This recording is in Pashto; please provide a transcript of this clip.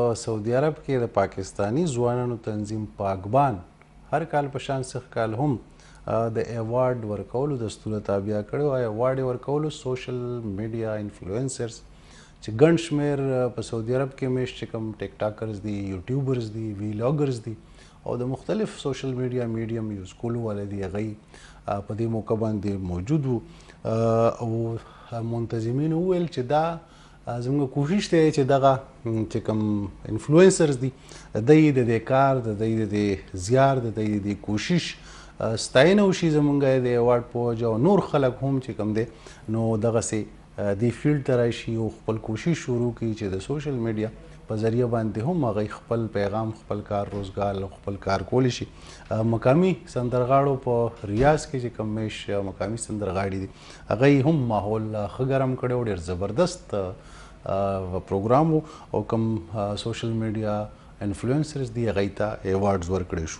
په سعودي عرب کې د پاکستاني ځوانانو تنظیم پاکبان هر کال په شان سږ کال هم د ایوارډ ورکولو دستوره تابیا کړې او ایوارډ یې ورکولو سوشل میډیا انفلوئنسرز چې ګڼ شمېر په سعودي عرب کې میشت چې کوم ټیک ټاکرز دي، یوټیوبرز دي، ویلاګرز دي او د مختلف سوشل میډیا میډیم یوز کولو والے دي، هغوی په دې موقع باندې موجود وو. او منتظمینو وویل چې دا زموږ کوشش دی چې دغه چې کوم انفلوئنسرز دي، دوی د دې کار، د دوی د دې زیار، د دوی د دې کوشش ستاینه وشي زموږ د ایوارډ په وجه، او نور خلک هم چې کوم دی نو دغسې دې فیلډ ته راشي او خپل کوشش شروع کړي چې د سوشل میډیا په ذریعه باندې هم هغوی خپل پیغام، خپل کار روزګار او خپل کار کولی شي. مقامي سندرغاړو په ریاض کې چې کوم میش مقامي سندرغاړي دي، هغوی هم ماحول ښه ګرم کړی او ډېر زبردست پروګرام و، او کوم سوشل میډیا انفلوئنسرز دي هغوی ته ایوارډز ورکړی شو.